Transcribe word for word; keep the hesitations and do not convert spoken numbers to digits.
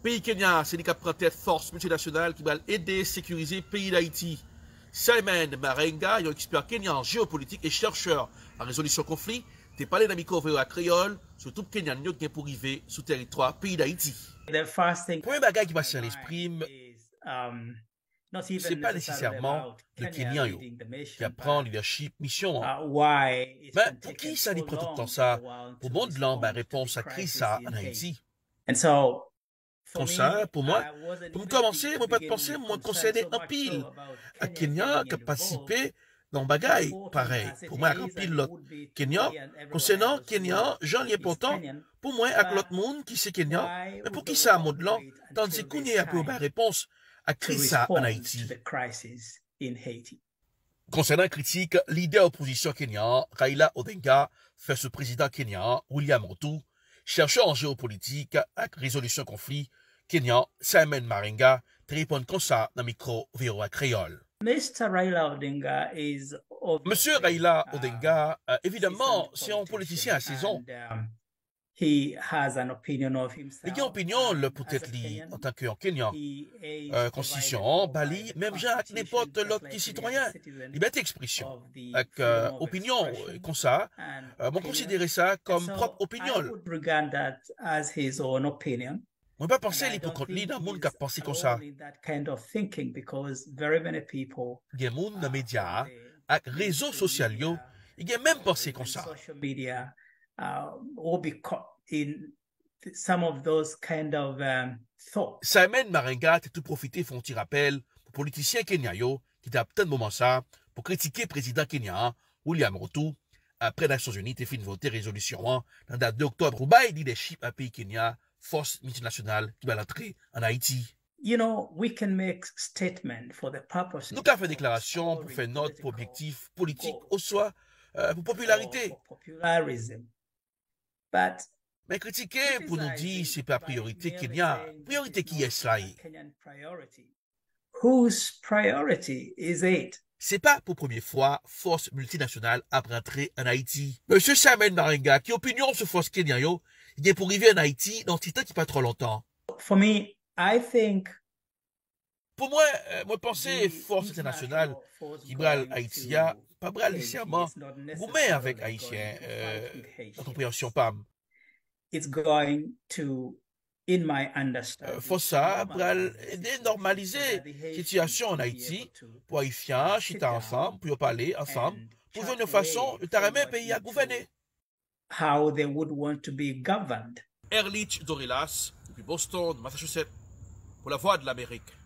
Peyi Kenya se li k ap pran tèt fòs miltinasyonal ki pral ede sekirize peyi Dayiti. Simon Marenga, yon ekspè kenyan an jewopolitik e chèchè an rezolisyon konfli, te pale nan mikwo V O A Kreyòl sou twoup kenyan yo ki gen pou rive sou tèritwa peyi Dayiti. Premye bagay ki pase nan lespri m, se pa nesesèman de Kenyan yo ki ap pran lidèchip misyon an. Men poukisa li pran tout tan sa pou mond lan bay repons a kriz sa a ann Ayiti? Konsa, pou mwen, pou m kòmanse, mwen pa t panse mwen konsène anpil ak Kenyan k ap patisipe nan yon bagay parèy. Pou mwen ak anpil lòt Kenyan, konsènan Kenyan, jan li enpòtan pou mwen ak lòt moun ki se Kenyan, men poukisa mond lan tande kounye a pou yo bay repons ak kriz sa ann Ayiti? Konsènan kritik lidè opozisyon kenyan an, Raila Odinga, fè sou prezidan kenyan an, William Ruto, chèchè an jewopolitik ak rezolisyon konfli kenyan, Simon Marenga, te reponn konsa nan mikwo V O A Kreyòl. Mesye Raila Odinga, evidamman, se yon politisyen a sezon. Li gen opinyon l pou tèt li antanke yon Kenyan. Konstitisyon an ba li menm jan ak nenpòt lòt ki sitwayen, libète ekspresyon ak opinyon. Konsa, mwen konsidere sa kòm pwòp opinyon l. Mwen pa panse li pou kont li nan moun k ap panse konsa. Gen moun nan medya a ak rezo sosyal yo ki gen menm panse konsa. Simon Marenga te tou pwofite fè yon ti rapèl pou politisyen kenyan yo ki t ap tann moman sa a pou kritike prezidan kenyan an, William Ruto, apre Nasyonzini te fin vote rezolisyon an nan dat de oktòb pou bay lidèchip a peyi Kenya fòs miltinasyonal ki pral antre ann Ayiti. Nou ka fè deklarasyon pou fè nòt pou objektif politik oswa pou popilarite. Men kritike pou nou di se pa priyorite Kenya. Priyorite kiyès la ye? Se pa pou premye fwa fòs miltinasyonal ap rantre ann Ayiti. Mesye Simon Marenga, ki opinyon w sou fòs kenyan yo ki gen pou rive ann Ayiti nan yon ti tan ki pa twò lontan? Pou mwen, mwen panse fòs entènasyonal ki pral Ayiti a pa pral nesesèman goumen avèk Ayisyen nan konpreyansyon pa m. Fòs sa a pral ede nòmalize sitiyasyon ann Ayiti pou Ayisyen an chita ansanm, pou yo pale ansanm, pou jwenn yon fason yo ta renmen peyi a gouvène. Erlich Dorelas, depi Boston, Massachusetts, pou Lavwadlamerik.